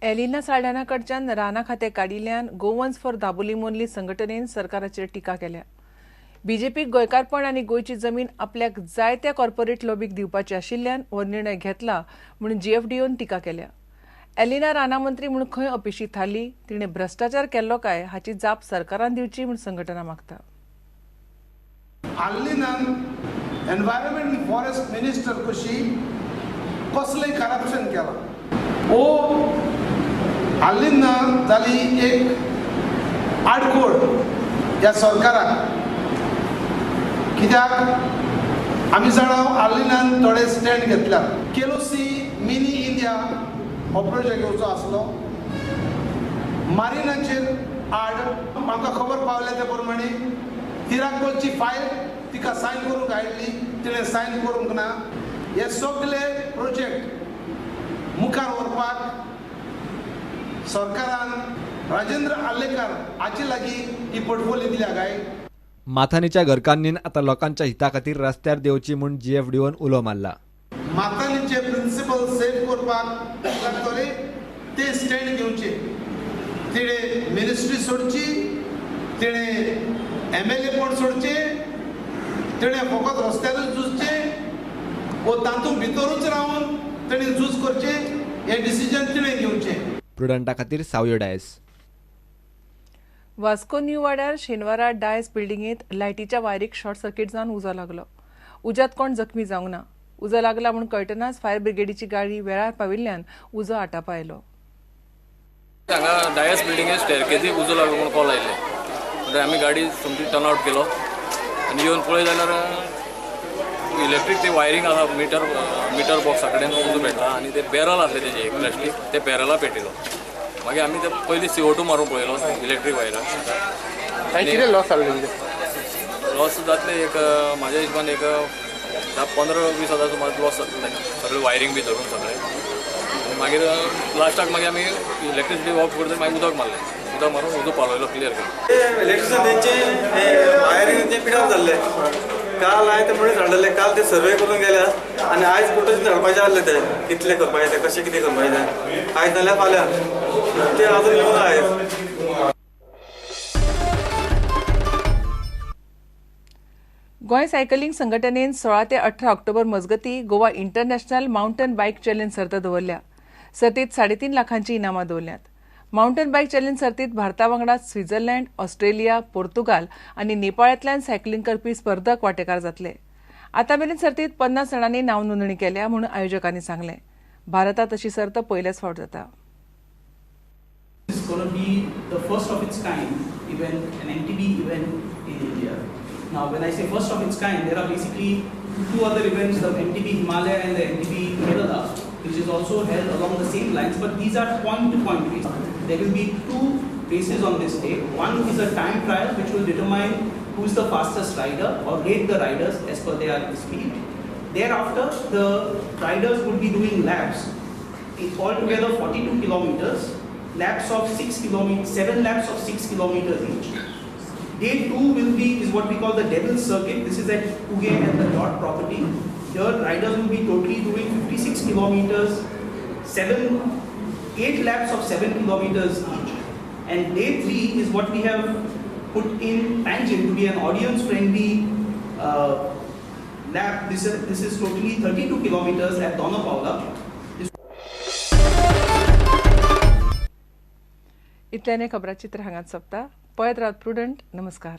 Elina Saldana कडच्यान राना खातें काडिल्ल्यान गोवन्स फॉर दाबोली मोर्ली संघटनेन सरकाराचेर टिका केल्या. बीजेपीक गोंयकारपण आनी गोंयची जमीन आपल्याक जाय त्या कॉर्पोरेट लॉबीक दिवपाची आशिल्ल्यान हो निर्णय घेतला म्हणून जीएफडीओन टिका केल्या. एलिना राना मंत्री म्हूण खंय अपेशी थारली, तिणें भ्रश्टाचार केल्लो काय हाची जाप सरकारान दिवची म्हूण संघटना मागता. आलिनान एनवायरमेंट फॉरेस्ट मिनिस्टर कशी कसलें करप्शन केलां ओ आलिना जाली एक आडखोड ह्या सरकाराक. कित्याक आमी जाणा आलिनान थोडे स्टँड घेतल्यात. केलोसी मिनी इंडिया हो प्रोजेक्ट येवचो आसलो मारिनाचेर आड. आमकां खबर पावल्या त्या प्रमाणे तिराकोलची फायल तिका सायन करूंक आयिल्ली, तिणें सायन करूंक ना. हे सगळे प्रोजेक्ट मुखार व्हरपाक सरकारान राजेंद्र आर्लेकर हाचे लागीं ही पोर्टफोलियो दिल्या काय. माथानीच्या घरकान्नीन आतां लोकांच्या हिता खातीर रस्त्यार देंवची म्हूण जीएफडीओन उलो मारला. माथानीचे प्रिन्सिपल सेव करपाक लागतले ते स्टँड घेवचे. तिणें मिनिस्ट्री सोडची, तिणें एमएलए पण सोडचे, तिणें फकत रस्त्यारूच झुजचें वो तातूंत भितरूच रावन तेणें झूज करचें हें डिसिजन तिणें घेवचें. प्रुडंटा खातीर सावयो डायस. वास्को न्यू वाड्यार शेनवारा डायस बिल्डिंगेंत लायटीच्या वायरीक शॉर्ट सर्किट जावन उजो लागलो. उज्यांत कोण जखमी जावंक ना. उजो लागला म्हूण कळटनाच फायर ब्रिगेडीची गाडी वेळार पाविल्ल्यान उजो आटापा आयलो. हांगा डायस बिल्डिंगे स्टेरकेजीक उजो लागलो म्हूण कॉल आयले म्हणटकीर आमी गाडी सोमती टर्न आवट केलो आनी येवन पळय जाल्यार इलेक्ट्रीक ते वायरींग आसा मिटर बॉक्सा कडेन उजो पेटला आनी ते बॅरल आसलें तेजें एक प्लास्टीक ते बॅरला पेटिलो. मागीर आमी ते पयलीं CO2 मारून पळयलो इलेक्ट्रीक वायराक. कितें लॉस जालो? लॉस जातले एक म्हाज्या हिशोबान एक 10-15-20 हजार सुमार लॉस जातले सगळें वायरींग बी धरून सगळें. आनी मागीर लास्टाक मागीर आमी इलेक्ट्रिसिटी ऑफ करता मागीर उदक मारलें, उदक मारून उदक पालयलो क्लियर केलो. इलेक्ट्रिशन तेंचें वायरींग तेंचें पिडाप जाल्लें. काल हांवें ते मनीस हाडलेले, काल ते सर्वे करून गेल्या आनी आयज कोटेशन धाडपाचें आसलें ते कितले करपाचें ते कशें कितें करपाचें तें आयज जाल्यार फाल्यां ते आजून येवंक ना आयज. गोंय सायकलिंग संघटनेन 16 ते 18 ऑक्टोबर मजगती Goa international mountain bike challenge सर्त दवरल्या. सर्तीत 3.5 लाखांची इनामां दवरल्यात. माउंटन बायक चॅलेंज सर्तीत भारता वांगडा स्वित्झर्लंड, ऑस्ट्रेलिया, पोर्तुगाल आनी नेपाळांतल्यान सायकलिंग करपी स्पर्धक वांटेकार जातले. आतां मेरेन सर्तीत 50 जाणांनी नांव नोंदणी केल्या म्हूण आयोजकांनी सांगलें. भारतात अशी सर्त पयलेच फावट जाता. It's going to be the first of its kind event, an MTB event in India. Now, when I say first of its kind, there are basically two other events, the MTB Himalaya and the MTB Kerala, which is also held along the same lines, but these are point-to-point races. There will be two races on this day. One is a time trial, which will determine who is the fastest rider or rate the riders as per their speed. Thereafter, the riders would be doing laps, altogether 42 kilometers, laps of 6 kilometers, 7 laps of 6 kilometers each. Day 2 will be is what we call the Devil's Circuit. This is at Uge and the Dot property. Here riders will be totally doing 56 kilometers, 8 laps of 7 kilometers each. And day 3 is what we have put in Panjim to be an audience-friendly lap. This is totally 32 kilometers at Dona Paula. इतल्याने खबराचित्र हांगाच सोंपता. पळयत रावत prudent. नमस्कार.